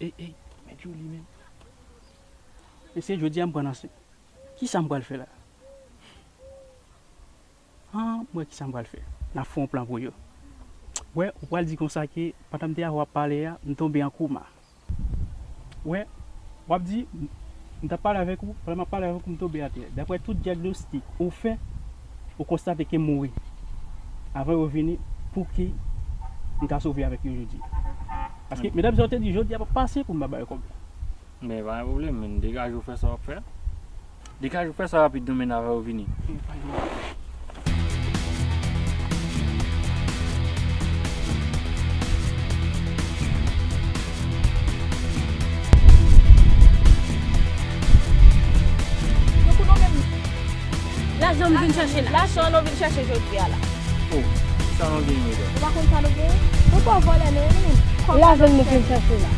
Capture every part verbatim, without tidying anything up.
Ey, ey, men Julie menm. Mesye, jodi a m pran nan se. Kisa m pral fè la? Ah, m wè kisa m pral fè. N ap fè yon plan pou yo. Wè, ou pral di konsa ke pandan m te avè w ap pale a, m tonbe an koma. Wè, w ap di, m, m t ap pale avèk ou, pandan m ap pale avèk ou, m tonbe atè. Daprè tout dyagnostik ou fè, ou konstate ke m mouri. Avan yo vini, pou ke m ka sove avèk yo jodi. Paske medam sa yo te di, jodi a p ap pase pou m pa ba yo kòb la. Men pa gen pwoblèm, men degaje w fè sa w ap fè. Degaje w fè sa rapid, non, men avan yo vini. Lajan m vin chache la. Lajan nou vin chache jodi a la. Oh, sa nou genyen la? Ou pa konn sa nou genyen? Nou pa vòlè nou, wi. Lajan nou vin chache la.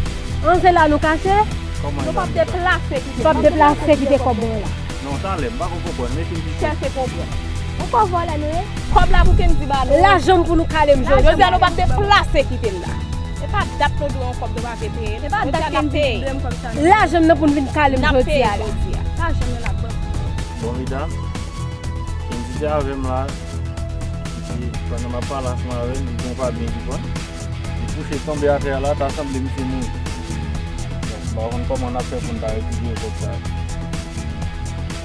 An se la nou kache? Kòman? Nou p ap deplase kite. P ap deplase kite kòb mwen la. Non, talè, m pa konn konprann, men fin pito. Chèche pwoblèm. Ou pa vòlè nou, wi. Kòb la pou Kendy ba nou. Lajan m pou nou kale m jodi. Jodi a nou p ap deplase kite l la. E pa dat nou dwe yon kòb nou pa vle peye. E pa dat Kendy dwe m kòb sa non. Lajan m nan pou n vin kale m jodi a la. N ap peye jodi a. Lajan m nan n ap ban. Bon, medam, Kendy te avè m la, epi pandan m ap pale ansanm avè l, li gen yon pa byen ki pran. Li kouche tonbe atè a la, ta sanble misye mouri. Bon, m pa konn kòman n ap fè pou n ta rekipere kòb sa a.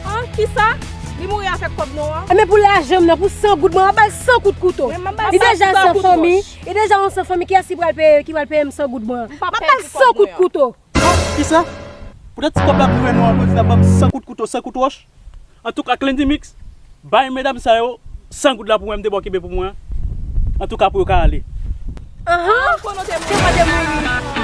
Ah, kisa? Li mouri avèk kòb nou an? Enben pou lajan m nan, pou san goud mwen, m ap ba l san kout kouto. Li deja san fanmi, li deja yon san fanmi, kiyès ki pral peye, ki pral peye m san goud mwen an? M ap ba l san kout kouto. Kisa? Poutèt ti kòb la pou wè nou an, jodi n ap ban m san kout kouto, san kout wòch. Antouka, Clendy Mix, bay medam sa yo san goud la pou mwen, m te ba w kenbe pou mwen. Antouka, pou yo ka ale. Ahan, se mwen te mouri.